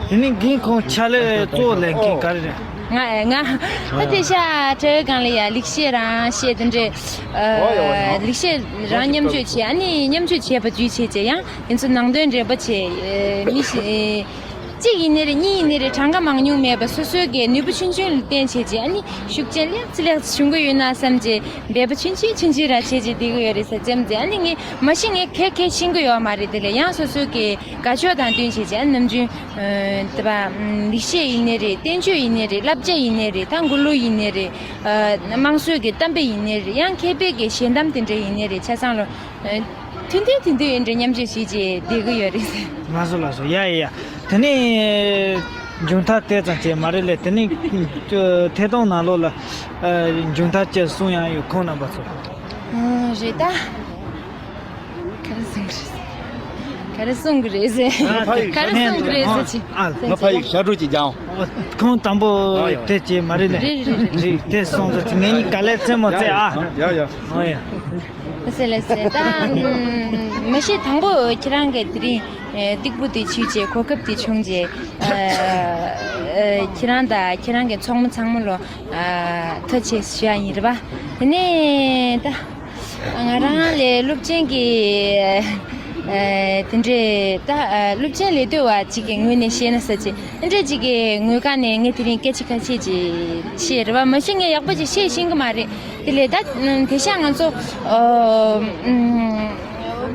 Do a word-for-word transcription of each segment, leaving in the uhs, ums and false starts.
དེ་ནས་རྒན་ཁོང་ཕྱག་ལས་གཙོ་བོ་ལས་མཁན་ག་རེ་རེད། ང་ང་ད་དེ་ཤ་དྲ་བའི་སྒང་ལ་ཡ་ལེགས་བཤད་རང་བཤད་དེ་འདྲས། ལེགས་བཤད་རང་མཉམ་སྤྱོད་བྱས། ཨ་ནི་མཉམ་སྤྱོད་བྱས་པ་བརྒྱུད་བྱས་བྱས་ཡང་དེ་ཚོ་ནང་དོན་འགྲེལ་པ་བྱས། མི་ཞིག་གཅིག་ཡིན་ནི་རེད། གཉིས་ཡིན་ནི་རེད། གྲངས་ཀ་མང་ཉུང་མེད་པ་སོ་སོའི་གི་ནུས་པ་ཆུང་ཆུང་ལ་བརྟེན་བྱས་རྗེས། ཨ་ནི་ཤུགས་རྐྱེན་ལེགས་ཙི་ལེགས་ཙི་བྱུང་གི་ཡོད་ན་བསམ་རྗེས་འབད་པ་ཆུང་ཆུང་ཆུང་ཆུང་ར་བྱས་རྗེས་བསྡད་ཀྱི་ཡོད་རེད་ཟེར་ཙམ་ཟེར། ཨ་ནི་ངས་མ་གཞི་ངས་ག་གེ་ཤེས་ཀྱི་ཡོད་མ་རེད། དེ་ལས་ཡང་སོ་སོའི་གི་དགའ་ཕྱོགས་དང་བསྟུན་བྱས་རྗེས། ཨ་ནི་ནམ་རྒྱུན་དེ་པ་ལེགས་བཤད་ཡིན་ནི་རེད། བསྟན་བཅོས་ཡིན་ནི་རེད། བསླབ་བྱ་ཡིན་ནི་རེད། ད་མགུར་གླུ་ཡིན་ནི་རེད། དམངས་སྲོལ་གི་གཏམ་དཔེ་ཡིན་ནི་རེད། ཡང་མཁས་པའི་གི་ཞལ་གདམས་དེ་འདྲ་ཡིན་ནི་རེད། ཆ་ཚང་ལོ། ཐུན་ཐུན་ཐུན་ཐུན་ཡིན་འདྲ་མཉམ་སྤྱོད་བྱེད་ཀྱི་བསྡད་ཀྱི་ཡོད་རེད། ལགས་སོ་ལགས་སོ། ཡ་ཡ་ཡ། དེ་ནས་མཇུག་མཐར་དེ་ཙམ་བྱས་མ་རེད་ལས། དེ་ནས་ཐད་གཏོང་ནང་ལོགས་ལ་མཇུག་མཐར་ཅིག་གསུང་ཡག་ཡོད། ཁོང་རྣམ་པ་ཚོ། ཨ་རེད་ད། ག་རེ་གསུང་གི་རེད། ག་རེ་གསུང་གི་རེད་ཟེར། ག་རེ་གསུང་གི་རེད་ཟེར་ཅི། ང་ཕ་ཡིས་ཞབས་བྲོ་ཅིག་རྒྱག་འོང་། ཁོང་དང་པོ་དེ་བྱས་མ་རེད་ལས། རེད་རེད་རེད། རེད་དེ་སོང་ཙང་ངེད་གཉིས་ག་ལེར་རྩེད་མོ་རྩེ་ཨ། ཡ་ཡ། ཨོ་ཡ། ཟེར་ལ་ཟེར་ད། མ་གཞི་དང་པོ་ཁྱེད་རང་གི་དེ་རིང་སྟེགས་བུ་དེ་ཆུད་བྱས། གོ་སྐབས་དེ་བྱུང་རྗེས། ཁྱེད་རང་དང་ཁྱེད་རང་གི་ཚོགས་མི་ཚང་མ་ལོ་ཐུགས་རྗེ་ཆེ་ཞུ་ཡག་ཡིན་རེད་པ། དེ་ནས་ད་ང་རང་ལས་སློབ་ཆེན་གྱི་དེ་འདྲས་ད་སློབ་ཆེན་ལས་དོན་བ་གཅིག་གི་ངོས་ནས་བཤད་ན་ཟེར་གྱི། དེ་འདྲས་གཅིག་གི་ངོས་ཀ་ནས་ངས་དེ་རིང་སྐད་ཆ་ཁ་ཤས་ཅིག་བཤད་རེད་པ། མ་གཞི་ངས་ཡག་པོ་ཅིག་བཤད་ཤེས་ཀྱི་མ་རེད། དེ་ལས་ད་དེང་སང་ང་ཚོ་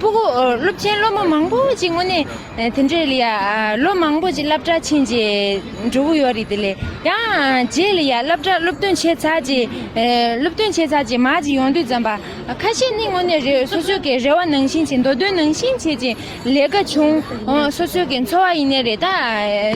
ཕྲུ་གུ་སློབ་ཆེན་སློབ་མ་མང་པོ་ཅིག་དངོས་གནས་དེ་འདྲས་ལ་ཡ་ལོ་མང་པོ་ཅིག་སློབ་གྲྭ་ཕྱིན་རྗེས་འགྲོ་གི་ཡོད་རེད། དེ་ལས་ཡང་རྗེས་ལ་ཡ་སློབ་གྲྭ་སློབ་ཐོན་བྱས་ཚར་རྗེས། སློབ་ཐོན་བྱས་ཚར་རྗེས་མར་ཅིག་ཡོང་དུས་ཙམ་པ། ཁ་ཤས་ནི་དངོས་གནས་རེད། སོ་སོའི་གི་རེ་བ་ནང་བཞིན་བྱས། འདོད་དོན་ནང་བཞིན་བྱས་ཅིག་ལས་ཀ་བྱུང་། སོ་སོའི་གི་འཚོ་བ་ཡིན་ནའི་རེད། ད་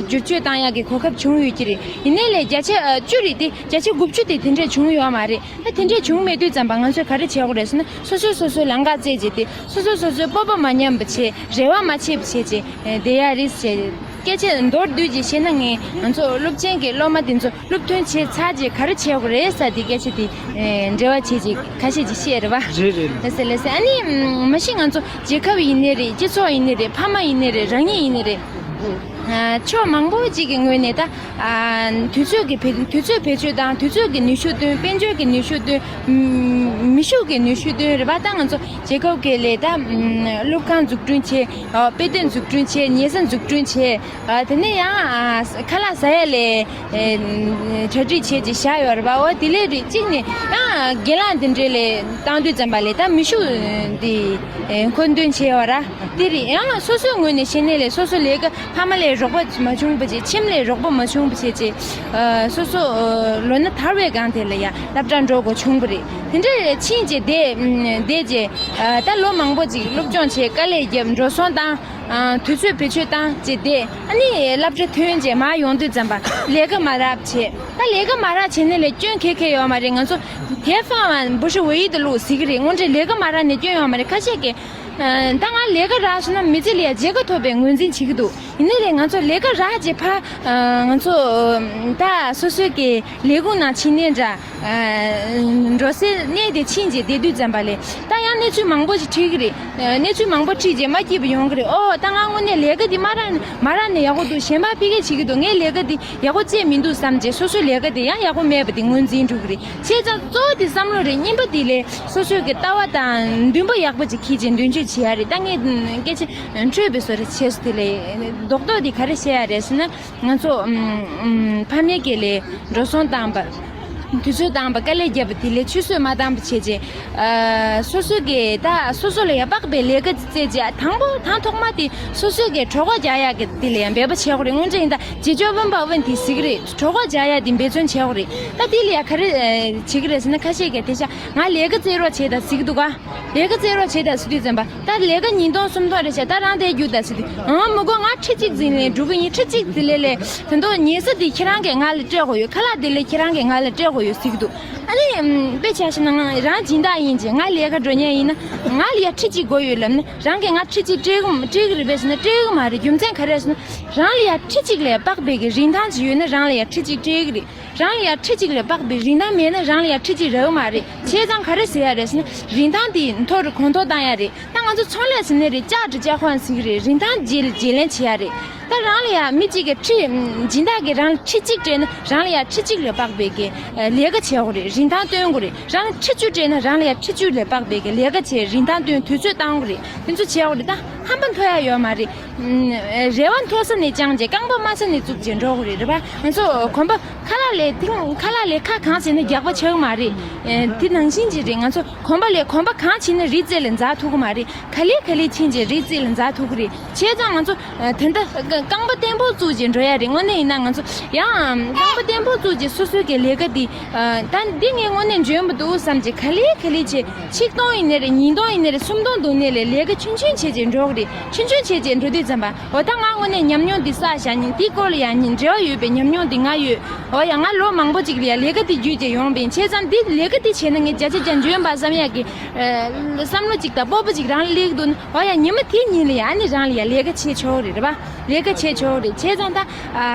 བསྒྱུར་བཅོས་བཏང་ཡག་གི་གོ་སྐབས་བྱུང་ཡོད་ཀྱི་རེད། ཡིན་ནའི་ལས་བརྒྱ་ཆ་བཅུ་རེད་དེ། བརྒྱ་ཆ་དགུ་བཅུ་དེ་དེ་འདྲས་བྱུང་ཡོད་མ་རེད། ད་དེ་འདྲས་བྱུང་མེད་དུས་ཙམ་པ་ང་ཚོས་ག་རེ་བྱེད་དགོས་རེད་ཟེར་ན། སོ་སོས་སོ་སོའི་ལམ་ཁ་བཙལ་བྱས་ཏེ། སོ་སོས་སོ་སོའི་སྤོབས་པ་མ་ཉམས་པ་བྱས། རེ་བ་མ་ཆད་པ་བྱས་བྱས་བསྡད་ཡག་རེད་ཟེར། སྐད་ཆ་མདོར་བསྡུས་ཅིག་བཤད་ན། ངས་ང་ཚོ་སློབ་ཆེན་གྱི་སློབ་མ་དེ་ཚོ་སློབ་ཐོན་བྱས་ཚར་རྗེས་ག་རེ་བྱེད་དགོས་རེད་ཟེར་དེ་སྐད་ཆ་དེ་འབྲེལ་བ་བྱས་ཅིག་ཁ་ཤས་ཅིག་བཤད་རེད་པ། རེད་རེད། ལགས་སེ་ལགས་སེ། ཨ་ནི་མ་གཞི་ང་ཚོ་རྒྱལ་ཁབ་ཡིན་ནའི་རེད། སྤྱི་ཚོགས་ཡིན་ནའི་རེད། ཕ་མ་ཡིན་ནའི་རེད། རང་ཉིད་ཡིན་ནའི་རེད། ཕྱོགས་མང་པོ་ཅིག་གི་ངོས་ནས་ད། དུས་ཚོད་ཀྱི་བེད་དུས་ཚོད་བེད་སྤྱོད་དང་། དུས་ཚོད་ཀྱི་ནུས་ཤུགས་བཏོན། དཔལ་འབྱོར་གྱི་ནུས་ཤུགས་བཏོན། མི་ཤུགས་ཀྱི་ནུས་ཤུགས་བཏོན་རེད་པ། ད་ང་ཚོ་རྒྱལ་ཁབ་ཀྱི་ལས་ད་སློབ་ཁང་འཛུགས་སྐྲུན་བྱས། དཔེ་སྟོན་འཛུགས་སྐྲུན་བྱས། ཉལ་ས་འཛུགས་སྐྲུན་བྱས། དེ་ནས་ཡང་ཁ་ལག་ཟ་ཡ་ལས་གྲ་སྒྲིག་བྱས་ཅིག་བཞག་ཡོད་རེད་པ། འོ་དེ་ལས་རེད། གཅིག་ནས་ཡང་རྒན་ལགས་འདི་འདྲས་ལས་བཏང་དུས་ཙམ་པ་ལས་ད་མི་ཤུགས་འདི་མཁོ་འདོན་བྱས་ཡོད་ར། དེ་རེད། ཡང་སོ་སོའི་ངོས་ནས་བཤད་ནའི་ལས་སོ་སོ་ལས་ཀ་ཕ་མ་ལས་རོགས་པ་མ་བྱུང་བ་བྱས། ཁྱིམ་ལས་རོགས་པ་མ་བྱུང་བ་བྱས་བྱས། སོ་སོ་ལོ་ན་དར་བའི་སྒང་དེ་ལ་ཡང་སློབ་གྲྭ་འགྲོ་དགོས་བྱུང་བ་རེད། དེ་འདྲ་ཕྱིན་བྱས་བསྡད་བསྡད་བྱས། ད་ལོ་མང་པོ་ཅིག་སློབ་སྦྱོང་བྱས། དཀའ་ལས་བརྒྱབ། འགྲོ་སོང་བཏང་། དུས་ཚོད་བེད་སྤྱོད་བཏང་བྱས་བསྡད། ཨ་ནི་སློབ་གྲྭ་ཐོན་བྱས་མར་ཡོང་དུས་ཙམ་པ་ལས་ཀ་མ་རག་བྱས། ད་ལས་ཀ་མ་རག་བྱས་ནའི་ལས་སྐྱོན་ག་གེ་ཡོད་མ་རེད། ང་ཚོ་铁饭碗不是唯一的路ཟེར་གི་རེད། དངོས་འབྲེལ་ལས་ཀ་མ་རག་ནས་སྐྱོན་ཡོད་མ་རེད། ཁ་ཤས་ཀྱིས། ད་ང་ལས་ཀ་རག་སོང་ན་མི་ཚེ་ལ་ཡ་མཇལ་ཁ་ཐོབ་པའི་ངོས་འཛིན་བྱེད་ཀྱི་འདུག་ཡིན་ནའི་ལས་ང་ཚོ་ལས་ཀ་རག་རྗེས་ཕར་ང་ཚོ་ད་སོ་སོའི་གི་ལས་ཁུངས་ནང་ཕྱིན་ནའི་འདྲ། འགྲོ་སའི་གནས་དེ་ཕྱིན་རྗེས་བསྡད་དུས་ཙམ་པ་ལས་ད་ཡང་གནས་ཚུལ་མང་པོ་ཞིག་འཕྲད་ཀྱི་རེད། གནས་ཚུལ་མང་པོ་འཕྲད་རྗེས་མ་སྐྱིད་པོ་ཡོང་གི་རེད། ཨོ་ད་ང་དངོས་གནས་ལས་ཀ་འདི་མ་རག་མ་རག་ནས་ཡག་པོ་འདུག་གཞན་པ་ཕ་གིར་བྱེད་ཀྱི་འདུག་ངའི་ལས་ཀ་འདི་ཡག་པོ་བྱས་མི་འདུག་བསམ་རྗེས་སོ་སོའི་ལས་ཀ་དེ་ཡང་ཡག་པོ་མེད་པ་དེ་ངོས་འཛིན་འགྲོ་གི་རེད། བྱས་ཙང་གཙོ་བོ་དེ་བསམ་བློ་རེད། གཉིས་པ་དེ་ལས་སོ་སོའི་གི་ལྟ་བ་དང་འདུན་པ་ཡག་པོ་ཅིག་འཁྱེར་བྱས་མདུན་སྐྱོད་བྱེད་ཡ་རེད། ད་ངས་སྐད་ཆ་འཕྲོས་པའི་བཟོ་འདྲ་བྱས་སོང་། དེ་ལས་རྡོག་རྡོག་དེ་ག་རེ་བཤད་ཡ་རེད་ཟེར་ན། ང་ཚོ་ཕ་མའི་གི་ལས་འགྲོ་སོང་བཏང་པ། དུས་ཚོད་བཏང་པ། དཀའ་ལས་བརྒྱབ་པ་དེ་ལས་ཆུད་ཟོས་མ་བཏང་པ་བྱས་རྗེས། སོ་སོ་གི་ད་སོ་སོ་ལ་ཡ་དཔག་པའི་ལས་ཀ་བཙལ་རྗེས། དང་པོ་དང་ཐོག་མ་དེ་སོ་སོའི་གི་གྲོད་ཁོག་རྒྱག་ཡག་གི་དེ་ལ་ཡ་འབད་པ་བྱེད་དགོས་རེད། དངོས་འབྲེལ་ཡིན་ད་ཅི་ཅོ་བོན་པ་བོན་དེ་ཟེར་གི་རེད། གྲོད་ཁོག་རྒྱག་ཡག་དེ་འབད་བརྩོན་བྱེད་དགོས་རེད། ད་དེ་ལ་ཡ་ག་རེ་བྱེད་གི་རེད་ཟེར་ན། ཁ་ཤས་ཀྱིས་དེ་ཤ་ང་ལས་ཀ་བཙལ་རོགས་བྱེད་ད་ཟེར་གི་འདུག་ག་ལས་ཀ་བཙལ་རོགས་བྱེད་ད་ཟེར་དུས་ཙམ་པ། ད་ལས་ཀ་ཉིས་སྟོང་སུམ་སྟོང་རེད་ཤག་ད་རང་དེ་རྒྱུགས་ད་ཟེར་དུས། ཨང་། མི་དགོས། ང་ཁྲི་གཅིག་འཛིན་ལས་འགྲོ་གི་ཡིན། ཁྲི་གཅིག་དེ་ལས་ལས་དེ་འདོག་ཉལ་ས་དེ་ཁྱེད་རང་གིས་ང་ལ་སྤྲད་དགོས་ཡོད། ཁ་ལག་དེ་ལས་ཁྱེད་རང་གིས་ང་ལ་སྤྲད་དགོས་ཡོད་ཟེར་གི་འདུག་ཨ་ནི་དཔེ་ཆ་བཞག་ན་ང་རང་སྦྱིན་བདག་ཡིན་ཅེས། ང་ལས་ཀ་འགྲོ་མཁན་ཡིན་ན་ང་ལ་ཡ་ཁྲི་གཅིག་དགོས་ཡོད་ལབ་ནས། རང་གིས་ང་ཁྲི་གཅིག་སྤྲད་གི་སྤྲད་གི་རེད་པས་ཟེར་ན། སྤྲད་གི་མ་རེད། རྒྱུ་མཚན་ག་རེ་རེད་ཟེར་ན། རང་ལ་ཡ་ཁྲི་གཅིག་ལས་དཔག་པའི་གི་རིན་ཐང་ཅིག་ཡོད་ན་རང་ལ་ཡ་ཁྲི་གཅིག་སྤྲད་གི་རེད། རང་ལ་ཡ་ཁྲི་གཅིག་ལས་དཔག་པའི་རིན་ཐང་མེད་ན་རང་ལ་ཡ་ཁྲི་གཅིག་རག་གི་མ་རེད། བྱས་ཙང་ག་རེ་ཟེར་ཡ་རེད་ཟེར་ན། རིན་ཐང་དེ་མཐོ་རུ་གོང་མཐོར་བཏང་ཡ་རེད། ད་ང་ཚོ་ཚོང་ལས་ཟེར་ནི་རེད། ལྕགས་འདྲ་ལྕགས་ཁོང་ཟེར་གི་རེད། རིན་ཐང་བརྗེ་བརྗེ་ལེན་བྱེད་ཡ་རེད། ད་ རང་ལ་ཡ་མི་གཅིག་གི་ཁྲི་སྦྱིན་བདག་གིས་རང་ལ་ཁྲི་གཅིག་སྤྲད་ན་རང་ལ་ཡ་ཁྲི་གཅིག་ལས་དཔག་པའི་གི་ལས་ཀ་བྱེད་དགོས་རེད། རིན་ཐང་སྟོན་དགོས་རེད། རང་ལ་ཁྲི་བཅུ་སྤྲད་ན་རང་ལ་ཡ་ཁྲི་བཅུ་ལས་དཔག་པའི་གི་ལས་ཀ་བྱེད། རིན་ཐང་སྟོན། དུས་ཚོད་བཏང་དགོས་རེད། དེ་ཚོ་བྱེད་དགོས་རེད། ད་ཧམ་པ་མཐོ་ཡ་ཡོད་མ་རེད། རེ་བ་མཐོ་ས་ནས་བཅངས་རྗེས་རྐང་པ་དམའ་ས་ནས་བཙུགས་རྗེས་འགྲོ་དགོས་རེད། རེད་པ། ང་ཚོ་གོམ་པ་ཁ་ལག་ལས་ཐིང་ཁ་ལག་ལས་ཁ་གང་བྱས་ན་རྒྱགས་པ་ཆགས་མ་རེད། དེ་ནང་བཞིན་གྱི་རེད། ང་ཚོ་གོམ་པ་ལས་གོམ་པ་གང་ཕྱིན་ན་རི་རྩེ་ལ་འཛེག་ཐུབ་ཀྱི་མ་རེད། ག་ལེ་ག་ལེ་ཕྱིན་རྗེས་རི་རྩེ་ལ་འཛེག་ཐུབ་ཀྱི་རེད། བྱས་ཙང་ང་ཚོ་ད་ལྟ་རྐང་པ་བརྟན་པོ་བཙུགས་རྗེས་འགྲོ་ཡ་རེད། དངོས་གནས་ཡིན་ན་ང་ཚོ་ཡང་རྐང་པ་བརྟན་པོ་བཙུགས་རྗེས་སོ་སོའི་གི་ལས་ཀ་འདི་ད་འདི་ངས་དངོས་གནས་འཇོན་པོ་འདུག་བསམ་རྗེས་ག་ལེ་ག་ལེ་བྱས། ཆིག་སྟོང་ཡིན་ནའི་རེད། ཉིས་སྟོང་ཡིན་ནའི་རེད། སུམ་སྟོང་འདུག་ནའི་ལས་ལས་ཀ་ཆུང་ཆུང་བྱས་རྗེས་འགྲོ་གི་རེད། ཆུང་ཆུང་བྱས་རྗེས་འགྲོ་དུས་ཙམ་པ་འོ་ད་ང་དངོས་གནས་ཉམས་མྱོང་འདི་བསགས་བཞག་ཡིན། འདི་སྐོར་ལ་ཡང་ཉིན་འབྲེལ་བ་ཡོད་པའི་ཉམས་མྱོང་འདི་ང་ཡོད། འོ་ཡ་ང་ལོ་མང་པོ་ཅིག་ལ་ཡ་ལས་ཀ་འདི་བརྒྱུད་རྗེས་ཡོང་པ་ཡིན། བྱས་ཙང་འདི་ལས་ཀ་འདི་བྱས་ན་ངས་བརྒྱ་ཆ་བརྒྱ་འཇོན་པ་བསམ་ཡག་གི་བསམ་བློ་ཅིག་དང་སྤོབས་པ་ཅིག་རང་ལ་སླེབས་ཀྱི་འདུག་ན། འོ་ཡ་ཉི་མ་དེ་ཉིན་ལ་ཡ་ཨ་ནི་རང་ལ་ཡ་ལས་ཀ་བྱེད་ཆོག་རེད། རེད་པ། ལས་ཀ་བྱེད་ཆོག་རེད། བྱས་ཙང་ད་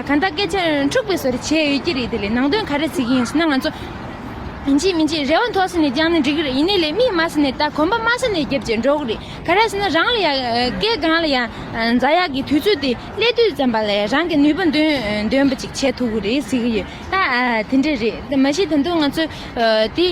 གང་ལྟར་སྐད་ཆ་འཁྲུག་པའི་བཟོ་འདྲ་བྱས་ཡོད་ཀྱི་རེད། དེ་ལས་ནང་དོན་ག་རེ་ཟེར་གྱི་ཡིན་ཟེར་ན་ང་ཚོ་ཡིན་གཅིག་མིན་གཅིག་རེ་བ་མཐོ་ས་ནས་བཅངས་ན་འགྲིག་གི་རེད། ཡིན་ནའི་ལས་མི་དམའ་ས་ནས་ད་གོམ་པ་དམའ་ས་ནས་བརྒྱབ་བྱས་འགྲོ་གི་རེད། ག་རེ་ཟེར་ན་རང་ལ་ཡ་སྐད་སྒང་ལ་ཡ་འཛེག་ཡག་གི་དུས་ཚོད་དེ་སླེབས་དུས་ཙམ་པ་ལ་ཡ་རང་གི་ནུས་པ་འདོན་འདོན་པ་ཅིག་བྱེད་ཐུབ་ཀྱི་རེད་ཟེར་གྱི་ཡོད། ད་དེ་འདྲས་རེད། མ་གཞི་ད་དུང་ང་ཚོ་དེ་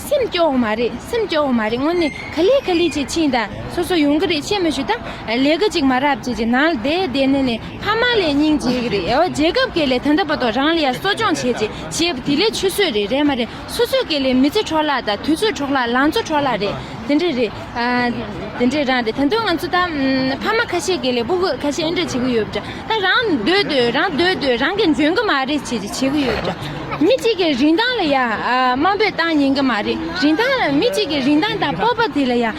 སེམས་སྐྱོ་བ་མ་རེད། སེམས་སྐྱོ་བ་མ་རེད། དངོས་གནས་ག་ལེ་ག་ལེ་བྱས་ཕྱིན་ད་སོ་སོ་ཡོང་གི་རེད། ཤེས་མ་ཞུ་ད་ལས་ཀ་ཅིག་མ་རག་བྱས་ཀྱི་ནང་ལ་བསྡད་བསྡད་ནས་ནས་ཕ་མ་ལས་སྙིང་རྗེ་གི་རེད། ཨོ་རྒྱལ་ཁབ་ཀྱི་ལས་ད་ལྟ་བར་དུ་རང་ལ་ཡ་གསོ་སྐྱོང་བྱས་ཀྱི་བྱས་པ་དེ་ལས་ཆུད་ཟོས་རེད། རེད་མ་རེད། སོ་སོའི་སྐད་ལས་མི་ཚེ་འཕྲོ་བརླག་དང་དུས་ཚོད་འཕྲོ་བརླག་ལང་ཚོ་འཕྲོ་བརླག་རེད། དེ་འདྲས་རེད། ཨ། དེ་འདྲས་རང་རེད། ད་དུང་ང་ཚོ་ད་ཕ་མ་ཁ་ཤས་ཀྱིས་ལས་སྤུ་གུ་ཁ་ཤས་ཨེ་འདྲས་བྱེད་ཀྱི་ཡོད་པ་འདྲ། ད་རང་སྡོད་སྡོད་རང་སྡོད་སྡོད་རང་གིས་འཇོན་གི་མ་རེད་བྱེད་ཀྱི་བྱེད་ཀྱི་ཡོད་པ་འདྲ། མི་གཅིག་གི་རིན་ཐང་ལ་ཡ་ཨ་དམའ་འབེབས་བཏང་ཉན་གི་མ་རེད། རིན་ཐང་མི་གཅིག་གི་རིན་ཐང་དང་སྤོབས་པ་དེ་ལ་ཡ་ཨ་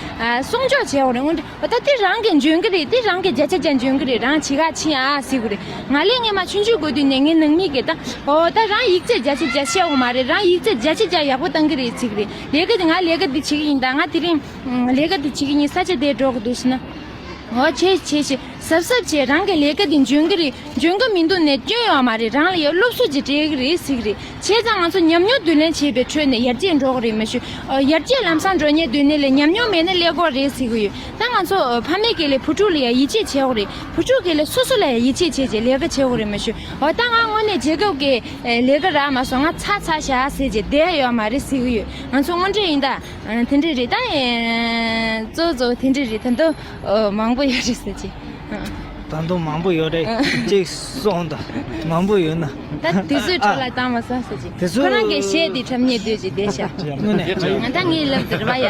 སྲུང་སྐྱོབ་བྱེད་དགོས་རེད། དངོས་འབྲེལ་ད་དེ་རང་གིས་འཇོན་གི་རེད། དེ་རང་གིས་བརྒྱ་ཆ་བརྒྱ་འཇོན་གི་རེད། རང་བྱེད་ག་ཕྱིན་ཨ་ཟེར་གི་རེད། ང་ལས་ངས་མ་ཆུང་ཆུང་དགོས་དུས་ནས་ངའི་ནང་མི་གིས་ད་ཨོ་ད་རང་ཡིག་ཚད་བརྒྱ་ཆ་བརྒྱ་བཤད་དགོས་མ་རེད། རང་ཡིག་ཚད་བརྒྱ་ཆ་བརྒྱ་ཡག་པོ་བཏང་གི་རེད་ཟེར་གི་རེད། ལས་ཀ་དེ་ང་ལས་ཀ་འདི་བྱེད་ཀྱི་ཡིན། ད་ང་དེ་རིང་ལས་ཀ་འདི་བྱེད་ཀྱི་ཡིན། ས་ཆ་དེར་འགྲོ་དགོས་འདུག་ཟེར་ན། འོ་བྱེད་བྱེད་བྱེད་གཟབ་གཟབ་བྱེད། རང་གི་ལས་ཀ་འདི་འཇོན་གི་རེད། འཇོན་གི་མི་འདུག་ནས་སྐྱོན་ཡོད་མ་རེད། རང་ལ་ཡ་སློབ་གསོ་ཅིག་སྤྲད་གི་རེད་ཟེར་གི་རེད། བྱས་ཙང་ང་ཚོ་ཉམས་མྱོང་བསྡུ་ལེན་བྱེད་པའི་ཁྲོད་ནས་ཡར་རྒྱས་འགྲོ་གི་རེད་མ་གཞི། ཨ་ཡར་རྒྱས་ལམ་སང་འགྲོ་ཉན་སྡོད་ནས་ལས་ཉམས་མྱོང་མེད་ན་ཀླད་ཀོར་རེད་ཟེར་གི་ཡོད། ད་ང་ཚོ་ཨ་ཕ་མའི་སྐད་ལས་བུ་ཕྲུག་ལ་ཡ་ཡིད་ཆེས་བྱེད་དགོས་རེད། བུ་ཕྲུག་སྐད་ལས་སོ་སོ་ལ་ཡ་ཡིད་ཆེས་བྱས་རྗེས་ལས་ཀ་བྱེད་དགོས་རེད་མ་གཞི། འོ་ད་ང་དངོས་གནས་རྒྱལ་ཁབ་ཀྱི་ཨ་ལས་ཀ་རག་མ་སོང་། ང་ཚ་ཚ་བཞག་ཟེར་རྗེས་བསྡད་ཡོད་མ་རེད་ཟེར་གི་ཡོད། ང་ཚོ་དངོས་འབྲེལ་ཡིན་ད། ཨ་དེ་འདྲས་རེད་ད། ཨེ་གཙོ་གཙོ་དེ་འདྲས་རེད། ད་དུང་ཨོ་མང་པོ་ཡོད་རེད་ཟེར་གྱི། ཨ། ད་དུང་མང་པོ་ཡོད་རེད། ཨ། གཅིག་གསུངས་དང་མང་པོ་ཡོད་ན། ད་དུས་ཚོད་འཕྲོ་བརླག་བཏང་མ་སོང་ཟེར་གྱི། དེ་ཚོ་ཁོ་རང་གིས་གཞས་འདི་འཁྲབ་ཉན་སྡོད་ཀྱི་བསྡད་ཤག་དངོས་གནས། ང་ད་ངའི་ལབ་དེ་རེད་པ་ཡ།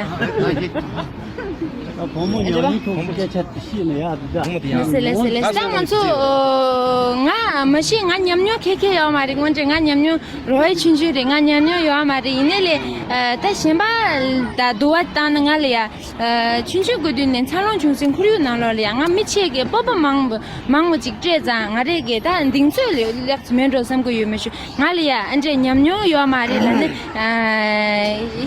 བུ་མོ་ཉམས་མྱོང་ཐོག་སྐད་ཆ་དེ་བཤད་ན་ཡག་འདུག་ད། ལགས་སེ་ལགས་སེ་ལགས་སེ། ད་ང་ཚོ་ང་མ་གཞི་ང་ཉམས་མྱོང་ཁེ་ཁེ་ཡོད་མ་རེད། དངོས་འབྲེལ་ང་ཉམས་མྱོང་རོ་ཡ་ཆུང་ཆུང་རེད། ང་ཉམས་མྱོང་ཡོད་མ་རེད། ཡིན་ནའི་ལས་ཨ་ད་གཞན་པ་ད་དུ་བ་བཏང་ན་ང་ལ་ཡ་ཨ་ཆུང་ཆུང་དགོས་དུས་ནས་འཚར་ལོངས་བྱུང་སའི་ཁོར་ཡུག་ནང་ལོགས་ལ་ཡ་ང་མི་ཆེ་གི་སྤོབས་པ་མང་པོ་མང་པོ་ཅིག་སྤྲད་ཙང་ང་རེ་གི་ད་གདེང་ཚོད་ལས་ལེགས་ཚོད་མེད་འགྲོ་བསམ་གི་ཡོད་མ་གཞི། ང་ལ་ཡ་ཨ་འདྲས་ཉམས་མྱོང་ཡོད་མ་རེད་ལ་ནི། ཨ་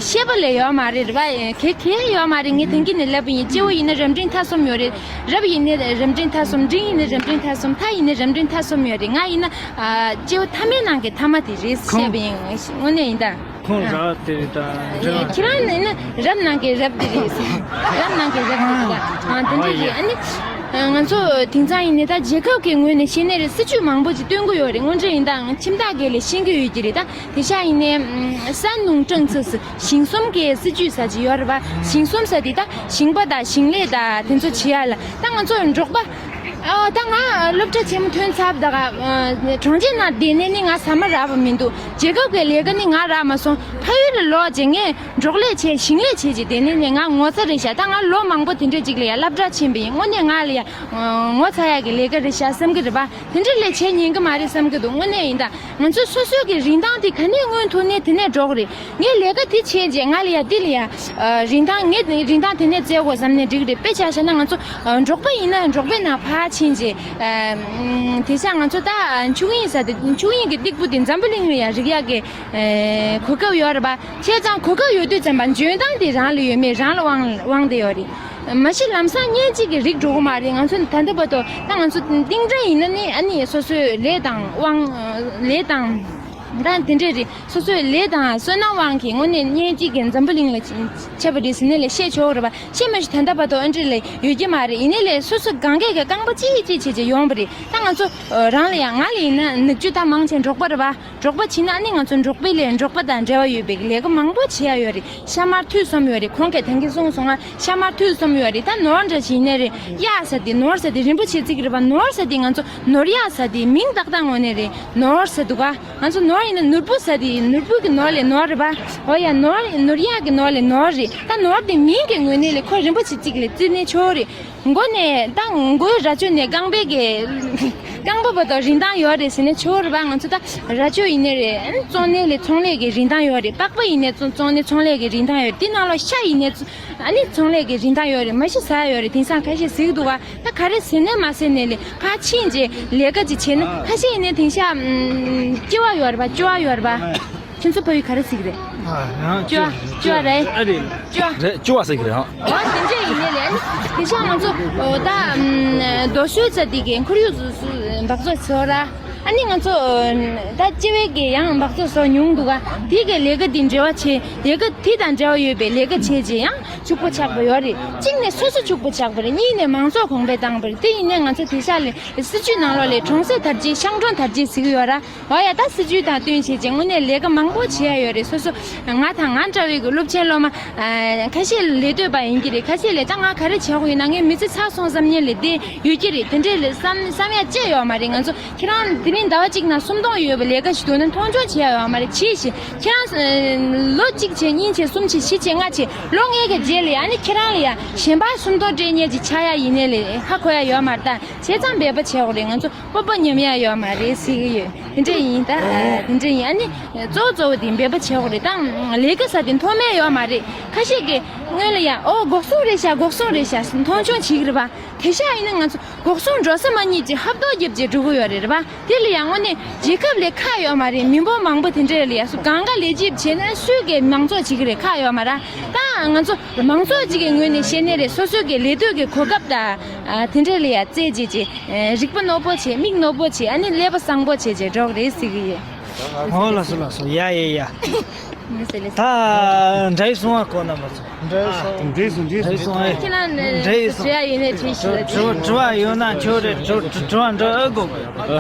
ཤེས་པ་ལས་ཡོད་མ་རེད་རེད་པ། གལ་གལ་ཡོད་མ་རེད། ངས་དེང་གི་ནས་ལབ་པ་ཡིན། སྐྱེ་བོ་ཡིན་ན་རབ་འབྲིང་ཐ་གསུམ་ཡོད་རེད། རབ་ཡིན་ན་རབ་འབྲིང་ཐ་གསུམ། འབྲིང་ཡིན་ན་རབ་འབྲིང་ཐ་གསུམ། ཐ་ཡིན་ན་རབ་འབྲིང་ཐ་གསུམ་ཡོད་རེད། ང་ཡིན་ན་ཨ་སྐྱེ་བོ་ཐ་མའི་ནང་གི་ཐ་མ་དེ་རེད་བཤད་པ་ཡིན། དངོས་གནས་ཡིན་ད། ཁོང་རབ་དེ་རེད་ད། ཁྱེད་རང་ནི་ནི་རབ་ནང་གི་རབ་དེ་རེད། རབ་ནང་གི་རབ་དེ་རེད་ད། ཨ་དེ་འདྲ་རེད། ཨ་ནི་ང་ཚོ་དེང་སང་ཡིན་ནི་ད་རྒྱལ་ཁབ་ཀྱི་ངོས་ནས་བཤད་ནི་རེད། སྲིད་ཇུས་མང་པོ་ཅིག་སྟོན་གི་ཡོད་རེད། དངོས་འབྲེལ་ཡིན་ད་ཁྱིམ་བདག་གིས་ལས་ཤེས་ཀྱི་ཡོད་ཀྱི་རེད་ད། དེ་ཤ་ཡིན་ནའི་ས་ནུང་ཀྲང་ཚུ་སི་ཞིང་གསུམ་གྱི་སྲིད་ཇུས་ས་ཅིག་ཡོད་རེད་པ། ཞིང་གསུམ་ས་དེ་ད་ཞིང་པ་དང་ཞིང་ལས་དང་དེ་ཚོ་བྱེད་ཡ་ལ་ད་ང་ཚོ་འབྲོག་པ། ཨ་ད་ང་སློབ་གྲྭ་ཆེན་མོ་ཐོན་ཚར་བ་ད་ག་གྲོང་ཁྱེར་ནང་བསྡད་ནས་ནི་ང་ཟ་མ་རག་པ་མི་འདུག་རྒྱལ་ཁབ་ཀྱི་ལས་ཀ་ནི་ང་རག་མ་སོང་། ཕ་ཡུལ་ལ་ལོག་རྗེས་ངས་འབྲོག་ལས་བྱས་ཞིང་ལས་བྱས་རྗེས་དེ་ནས་ནི་ང་ངོ་ཚ་རེད་ཤག་ད་ང་ལོ་མང་པོ་དེ་འདྲས་ཅིག་ལ་ཡ་སློབ་གྲྭ་ཕྱིན་པ་ཡིན། དངོས་གནས་ང་ལ་ཡ་ངོ་ཚ་ཡག་གི་ལས་ཀ་རེད་ཤག་བསམ་གི་རེད་པ། དེ་འདྲ་ལས་བྱེད་ཉན་གི་མ་རེད་བསམ་གི་འདུག་དངོས་གནས་ཡིན་ད། ང་ཚོ་སོ་སོའི་གི་རིན་ཐང་དེ་ག་ནས་མངོན་ཐུབ་ནས་དེ་ནས་འགྲོ་གི་རེད། ངས་ལས་ཀ་དེ་བྱས་རྗེས་ང་ལ་ཡ་འདི་ལ་ཡ་རིན་ཐང་ངས་རིན་ཐང་དེ་ནས་བཙལ་དགོས་བསམ་ནས་འགྲིག་གི་རེད། དཔེ་ཆ་བཞག་ན་ང་ཚོ་འབྲོག་པ་ཡིན་ན་འབྲོག་པའི་ནང་ཕར་ཕྱིན་རྗེས་དེ་ཤ་ང་ཚོ་ད་ཆུ་གཡེང་ས་དེ་ཆུ་གཡེང་གི་སྟེགས་བུ་དེ་འཛམ་བུ་གླིང་ལ་ཡ་རིག་ཡག་གི་གོ་སྐབས་ཡོད་རེད་པ། བྱས་ཙང་གོ་སྐབས་ཡོད་དུས་ཙམ་པ་འཇོན་ཐང་དེ་རང་ལ་ཡོད་མེད་རང་ལ་དབང་དབང་དེ་ཡོད་རེད། མ་གཞི་ལམ་སང་བརྙས་བཅོས་ཀྱི་རིགས་འགྲོ་གི་མ་རེད། ང་ཚོ་ད་ལྟ་བར་དུ་ད་ང་ཚོ་གཏིང་འདྲ་ཡིན་ན་ནི་ཨ་ནི་སོ་སོའི་ལས་དང་དབང་ལས་དང་ ད་དེ་འདྲས་རེད། སོ་སོའི་ལས་དང་བསོད་ནམས་དབང་གིས་དངོས་གནས་གཉེན་གཅིག་གི་འཛམ་བུ་གླིང་ལ་ཆ་བ་རེད་ཟེར་ནས་ལས་བཤད་ཆོག་རེད་པ། བཤད་མ་ཤེས་ད་ལྟ་བར་དུ་ཨ་འདྲས་ལས་ཡོད་ཀྱི་མ་རེད། ཡིན་ནའི་ལས་སོ་སོ་གང་གས་ཀྱི་རྐང་པ་གཅིག་གཅིག་བྱས་བྱས་ཡོང་བ་རེད། ད་ང་ཚོ་རང་ལ་ཡང་ང་ལ་ཡིན་ན་ནུབ་རྒྱུད་ད་མང་ཆེ་འབྲོག་པ་རེད་པ། འབྲོག་པ་བྱས་ན་ཨ་ནི་ང་ཚོ་འབྲོག་པའི་ལས་འབྲོག་པ་དང་འབྲེལ་བ་ཡོད་པའི་ལས་ཀ་མང་པོ་བྱེད་ཡ་ཡོད་རེད། ཤ་མར་ཐུད་གསུམ་ཡོད་རེད། གོང་གི་ཐང་གི་གསུངས་སོང་ང་། ཤ་མར་ཐུད་གསུམ་ཡོད་རེད། ད་ནོར་འདྲ་ཞིག་ཡིན་ནའི་རེད། གཡག་ཟེར་དེ་ནོར་ཟེར་དེ་རིན་པོ་ཆེ་བརྩི་གི་རེད་པ། ནོར་ཟེར་དེ་ང་ཚོ་ནོར་གཡག་ཟེར་དེ་མིང་ཏག་ཏག་ངོས་ནས་རེད། ནོར་ཟེར་འདུག་ག་ང་ཚོ་ནོར་ཡིན་ན་ནོར་བུ་ཟེར་དེ་ནོར་བུ་གི་ནོར་ལས་ནོར་རེད་པ། འོ་ཡ། ནོར་ནོར་གཡག་གི་ནོར་ལས་ནོར་རེད། ད་ནོར་དེ་མིང་གི་ངོས་ནས་ལས་ཁོ་རིན་པོ་ཆེ་གཅིག་ལས་བརྩི་ནས་ཆོག་རེད། མགོ་ནས་ད་མགོའི་རྭ་ཅོ་ནས་རྐང་པའི་གི་རྐང་པ་བར་དུ་རིན་ཐང་ཡོད་རེད་ཟེར་ནས་ཆོག་རེད་པ། ང་ཚོ་ད་རྭ་ཅོ་ཡིན་ནའི་རེད། ཨ་ནི་བཙོང་ནའི་ལས་ཚོང་ལས་ཀྱི་རིན་ཐང་ཡོད་རེད། པགས་པ་ཡིན་ནའི་བཙོང་བཙོང་ནའི་ཚོང་ལས་ཀྱི་རིན་ཐང་ཡོད་རེད། དེ་ནང་ལོགས་ཤ་ཡིན་ནའི་ཚོ་ཨ་ནི་ཚོང་ལས་ཀྱི་རིན་ཐང་ཡོད་རེད། མ་གཞི་ཟ་ཡ་ཡོད་རེད། དེང་སང་ཁ་ཤས་ཟེར་གི་འདུག་ག་ད་ག་རེ་ཟེར་ནའི་མ་ཟེར་ནའི་ལས་ཕར་ཕྱིན་རྗེས་ལས་ཀ་ཅིག་བྱས་ན། ཁ་ཤས་ཡིན་ནའི་དེང་སང་ཨམ་ལྕི་བ་ཡོད་རེད་པ། ལྕི་བ་ཡོད་རེད་པ། ཁྱེད་ཚོ་ཕ་ཡུལ་ག་རེ་ཟེར་གི་རེད། ཨ་ཡང་ལྕི་བ་ལྕི་བ་རེད། ཨ་རེད། ལྕི་བ། རེད། ལྕི་བ་ཟེར་གི་རེད་ཨང་། འོ་དེ་འདྲས་ཡིན་ནའི་ལས། དེང་སང་ང་ཚོ་འོ་ད་ཨམ་རྡོ་ཤོད་ཟེར་དེ་གའི་ཁོར་ཡུག་སུ་སུ་འབག་བཙོག་བཟོ་ར། ཨ་ནི་ང་ཚོ་ད་ལྕི་བའི་གི་ཡང་འབག་བཙོག་བཟོ་མྱོང་འདུག་ག་དེ་གའི་ལས་ཀ་དེ་འབྲེལ་བ་བྱེད། ལས་ཀ་དེ་དང་འབྲེལ་བ་ཡོད་པའི་ལས་ཀ་བྱས་རྗེས་ཡང་ཕྱུག་པོ་ཆགས་པ་ཡོད་རེད། གཅིག་ནས་སོ་སོ་ཕྱུག་པོ་ཆགས་པ་རེད། གཉིས་ནས་མང་ཚོགས་གོང་འཕེལ་བཏང་བ་རེད། དེ་ཡིན་ནའི་ང་ཚོ་དེང་སང་ལས་སྲིད་ཇུས་ནང་ལོགས་ལས་གྲོང་གསེབ་དར་རྒྱས་ཤང་གྲོང་དར་རྒྱས་ཟེར་གི་ཡོད་ར། འོ་ཡ། ད་སྲིད་ཇུས་དང་བསྟུན་བྱས་རྗེས་དངོས་གནས་ལས་ཀ་མང་པོ་བྱེད་ཡ་ཡོད་རེད། སོ་སོ་ང་དང་ང་འདྲ་བའི་གི་སློབ་ཆེན་སློབ་མ་ཨ་ཁ་ཤས་ལས་གཏོད་པ་ཡིན་གྱི་རེད། ཁ་ཤས་ལས་ད་ང་ག་རེ་བྱེད་དགོས་ཡིན་ན། ངའི་མི་ཚེ་ཚར་སོང་བསམ་མཁན་ལས་དེ་ཡོད་ཀྱི་རེད། དེ་འདྲས་ལས་བསམ་བསམ་ཡ་ཅི་ཡོད་མ་རེད། ང་ཚོ་ཁྱེད་རང་དེ་རིང་ཟླ་བ་གཅིག་ནང་སུམ་སྟོང་ཡོད་པའི་ལས་ཀ་ཞིག་འདུག་ན་མཐོང་ཆུང་བྱེད་ཡ་ཡོད་མ་རེད། བྱེད་ཤིག་ཁྱེད་རང་ཨ་ལོ་གཅིག་བྱས། གཉིས་བྱས། གསུམ་བྱས། བཞི་བྱས། ལྔ་བྱས། ལོ་ལྔའི་གི་རྗེས་ལ་ཡ་ཨ་ནི་ཁྱེད་རང་ལ་ཡ་གཞན་པ་སུམ་སྟོང་སྤྲད་མཁན་ཅིག་ཆགས་ཡ་ཡིན་ནའི་ལས་ཧ་གོ་ཡ་ཡོད་མ་རེད། ད་བྱས་ཙང་འབད་པ་བྱེད་དགོས་རེད། ང་ཚོ་སྤོབས་པ་ཉམས་ཡ་ཡོད་མ་རེད་ཟེར་གི་ཡོད། དེ་འདྲ་ཡིན་ད། ཨ་དེ་འདྲ་ཡིན། ཨ་ནི་གཙོ་བོ་གཙོ་བོ་དེ་འབད་པ་བྱེད་དགོས་རེད། ད་ལས་ཀ་ཟེར་དེ་མཐོ་དམན་ཡོད་མ་རེད། ཁ་ཤས་ཀྱིས་སྔོན་ལ་ཡ་ཨོ་འགོག་སྲུང་རེད་ཤག་འགོག་སྲུང་རེད་ཤག་མཐོང་ཆུང་བྱེད་ཀྱི་རེད་པ། དེང་སང་ཡིན་ན་ང་ཚོ་འགོག་སྲུང་འགྲོ་ས་མ་རྙེད་ཅིག་ཧབ་ཐོབ་རྒྱབ་བྱས་འགྲོ་གི་ཡོད་རེད་པ། དེ་ལ་ཡང་དངོས་གནས་རྒྱལ་ཁབ་ལ་ཁག་ཡོད་མ་རེད། མི་འབོར་མང་པོ་དེ་འདྲ་ལ་ཡ་སུ་གང་ག་ལས་བྱེད་བྱས་ན་སུས་ཀྱིས་མང་ཚོགས་བྱེད་ཀྱི་རེད། ཁག་ཡོད་མ་རེད། ད་ང་ཚོ་མང་ཚོགས་ཅིག་གི་ངོས་ནས་བཤད་ནའི་རེད། སོ་སོ་གི་ལས་གཏོད་ཀྱི་གོ་སྐབས་དང་ཨ་དེ་འདྲ་ལ་ཡ་རྩེད་བྱས་བྱས། ཨེ་རིག་པ་རྣོ་པོ་བྱས། མིག་རྣོ་པོ་བྱས། ཨ་ནི་ཀླད་པ་བཟང་པོ་བྱས་བྱས་འགྲོ་གི་རེད་ཟེར་གི་ཡོད། འོ་ལགས་སོ་ལགས་སོ། ཡ་ཡ་ཡ། མི་ཟེར་ལེ། ད་འདྲ་ཡི་སོང་བ་གོ་ན་མ་ཚོ། འདྲ་ཡི་སོང་། འདྲ་ཡི་སོང་། འདྲ་ཡི་སོང་། ཁྱེད་རང་ནས་འདྲ་ཡི་སོང་། དྲི་ཡ་ཡོད་ན་དྲིས་ཤིག་ལ། དྲི་བ་དྲི་བ་ཡོད་ན་ཁྱོད་རེད། དྲི་དྲི་བ་འདྲི་ཨེ་དགོས་གི།